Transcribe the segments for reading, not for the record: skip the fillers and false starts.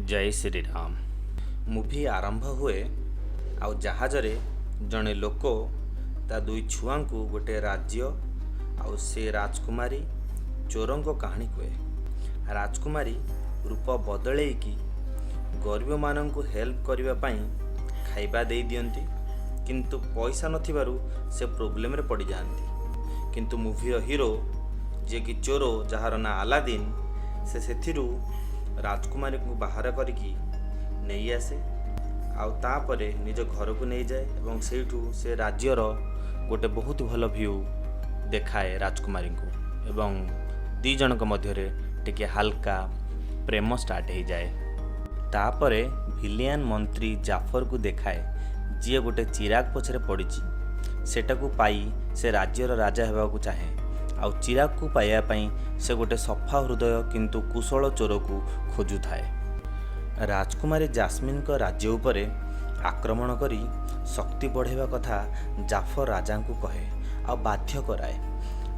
ଜୟ Shriram. Movie ଆରମ୍ଭ ହୁଏ ଆଉ ଜାହାଜରେ ଜଣେ ଲୋକ ତା ଦୁଇ ଛୁଆଙ୍କୁ ଗୋଟେ ରାଜ୍ୟ ଆଉ ସେ ରାଜକୁମାରୀ ଚୋରଙ୍କ କାହାଣୀ କୁହେ। ରାଜକୁମାରୀ ରୂପ ବଦଳେଇକି ଗରିବମାନଙ୍କୁ ହେଲ୍ପ କରିବା ପାଇଁ ଖାଇବା ଦେଇଦିଅନ୍ତି, କିନ୍ତୁ ପଇସା ନଥିବାରୁ ସେ ପ୍ରୋବ୍ଲେମରେ ପଡ଼ିଯାଆନ୍ତି। କିନ୍ତୁ ମୁଭିର ହିରୋ, ଯିଏକି ଚୋର, ଯାହାର ନାଁ ଆଲାଦିନ, ସେ ସେଥିରୁ ରାଜକୁମାରୀଙ୍କୁ ବାହାର କରିକି ନେଇ ଆସେ ଆଉ ତାପରେ ନିଜ ଘରକୁ ନେଇଯାଏ ଏବଂ ସେଇଠୁ ସେ ରାଜ୍ୟର ଗୋଟେ ବହୁତ ଭଲ ଭ୍ୟୁ ଦେଖାଏ ରାଜକୁମାରୀଙ୍କୁ ଏବଂ ଦୁଇ ଜଣଙ୍କ ମଧ୍ୟରେ ଟିକେ ହାଲକା ପ୍ରେମ ଷ୍ଟାର୍ଟ ହେଇଯାଏ। ତାପରେ ଭିଲିଆନ ମନ୍ତ୍ରୀ ଜାଫରକୁ ଦେଖାଏ, ଯିଏ ଗୋଟେ ଚିରାଗ ପଛରେ ପଡ଼ିଛି। ସେଟାକୁ ପାଇ ସେ ରାଜ୍ୟର ରାଜା ହେବାକୁ ଚାହେଁ ଆଉ ଚିରାଗକୁ ପାଇବା ପାଇଁ ସେ ଗୋଟେ ସଫା ହୃଦୟ କିନ୍ତୁ କୁଶଳ ଚୋରକୁ ଖୋଜୁଥାଏ। ରାଜକୁମାରୀ ଜାସ୍ମିନଙ୍କ ରାଜ୍ୟ ଉପରେ ଆକ୍ରମଣ କରି ଶକ୍ତି ବଢ଼ାଇବା କଥା ଜାଫର ରାଜାଙ୍କୁ କହେ ଆଉ ବାଧ୍ୟ କରାଏ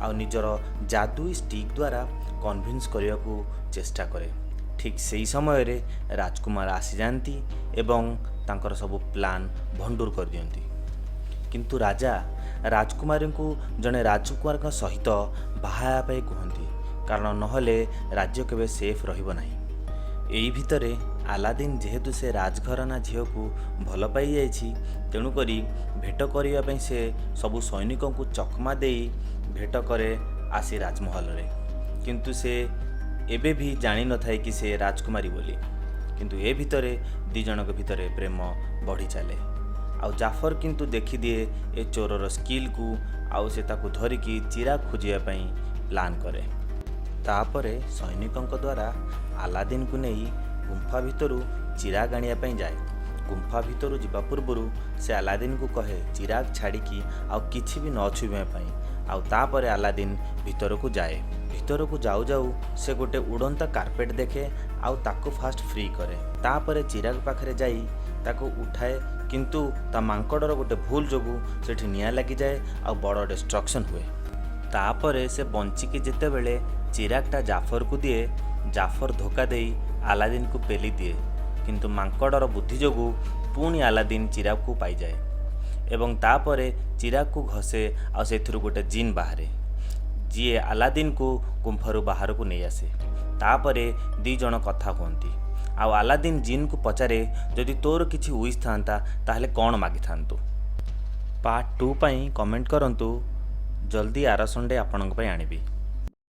ଆଉ ନିଜର ଯାଦୁଇ ଷ୍ଟିକ୍ ଦ୍ୱାରା କନଭିନ୍ସ କରିବାକୁ ଚେଷ୍ଟା କରେ। ଠିକ୍ ସେଇ ସମୟରେ ରାଜକୁମାର ଆସିଯାଆନ୍ତି ଏବଂ ତାଙ୍କର ସବୁ ପ୍ଲାନ୍ ଭଣ୍ଡୁର କରିଦିଅନ୍ତି। କିନ୍ତୁ ରାଜା ରାଜକୁମାରୀଙ୍କୁ ଜଣେ ରାଜକୁମାରଙ୍କ ସହିତ ବାହା ହେବା ପାଇଁ କୁହନ୍ତି, କାରଣ ନହେଲେ ରାଜ୍ୟ କେବେ ସେଫ୍ ରହିବ ନାହିଁ। ଏଇ ଭିତରେ ଆଲାଦିନ, ଯେହେତୁ ସେ ରାଜଘରାନା ଝିଅକୁ ଭଲ ପାଇଯାଇଛି, ତେଣୁକରି ଭେଟ କରିବା ପାଇଁ ସେ ସବୁ ସୈନିକଙ୍କୁ ଚକମା ଦେଇ ଭେଟ କରେ ଆସି ରାଜମହଲରେ। କିନ୍ତୁ ସେ ଏବେ ବି ଜାଣିନଥାଏ କି ସେ ରାଜକୁମାରୀ ବୋଲି। କିନ୍ତୁ ଏ ଭିତରେ ଦୁଇ ଜଣଙ୍କ ଭିତରେ ପ୍ରେମ ବଢ଼ି ଚାଲେ ଆଉ ଜାଫର କିନ୍ତୁ ଦେଖିଦିଏ ଏ ଚୋରର ସ୍କିଲ୍କୁ ଆଉ ସେ ତାକୁ ଧରିକି ଚିରାଗ ଖୋଜିବା ପାଇଁ ପ୍ଲାନ୍ କରେ। ତାପରେ ସୈନିକଙ୍କ ଦ୍ୱାରା ଆଲାଦିନକୁ ନେଇ ଗୁମ୍ଫା ଭିତରୁ ଚିରାଗ ଆଣିବା ପାଇଁ ଯାଏ। ଗୁମ୍ଫା ଭିତରୁ ଯିବା ପୂର୍ବରୁ ସେ ଆଲାଦିନକୁ କହେ ଚିରାଗ ଛାଡ଼ିକି ଆଉ କିଛି ବି ନ ଛୁଇଁବା ପାଇଁ। ଆଉ ତାପରେ ଆଲାଦିନ ଭିତରକୁ ଯାଏ। ଭିତରକୁ ଯାଉ ଯାଉ ସେ ଗୋଟେ ଉଡ଼ନ୍ତା କାର୍ପେଟ ଦେଖେ ଆଉ ତାକୁ ଫାଷ୍ଟ ଫ୍ରି କରେ। ତାପରେ ଚିରାଗ ପାଖରେ ଯାଇ ତାକୁ ଉଠାଏ, କିନ୍ତୁ ତା ମାଙ୍କଡ଼ର ଗୋଟେ ଭୁଲ ଯୋଗୁଁ ସେଠି ନିଆଁ ଲାଗିଯାଏ ଆଉ ବଡ଼ ଡିଷ୍ଟ୍ରକ୍ସନ୍ ହୁଏ। ତାପରେ ସେ ବଞ୍ଚିକି ଯେତେବେଳେ ଚିରାଗଟା ଜାଫରକୁ ଦିଏ, ଜାଫର ଧୋକା ଦେଇ ଆଲାଦିନକୁ ପେଲି ଦିଏ। କିନ୍ତୁ ମାଙ୍କଡ଼ର ବୁଦ୍ଧି ଯୋଗୁଁ ପୁଣି ଆଲାଦିନ ଚିରାଗକୁ ପାଇଯାଏ ଏବଂ ତାପରେ ଚିରାଗକୁ ଘଷେ ଆଉ ସେଥିରୁ ଗୋଟେ ଜିନ୍ ବାହାରେ, ଯିଏ ଆଲାଦିନକୁ ଗୁମ୍ଫାରୁ ବାହାରକୁ ନେଇ ଆସେ। ତାପରେ ଦୁଇ ଜଣ କଥା ହୁଅନ୍ତି ଆଉ ଆଲାଦିନ ଜିନ୍କୁ ପଚାରେ, ଯଦି ତୋର କିଛି ୱିଶ୍ ଥାନ୍ତା, ତାହେଲେ କ'ଣ ମାଗିଥାନ୍ତୁ? ପାର୍ଟ 2 ପାଇଁ କମେଣ୍ଟ କରନ୍ତୁ ଜଲ୍ଦି। ଆର ସଣ୍ଡେ ଆପଣଙ୍କ ପାଇଁ ଆଣିବି।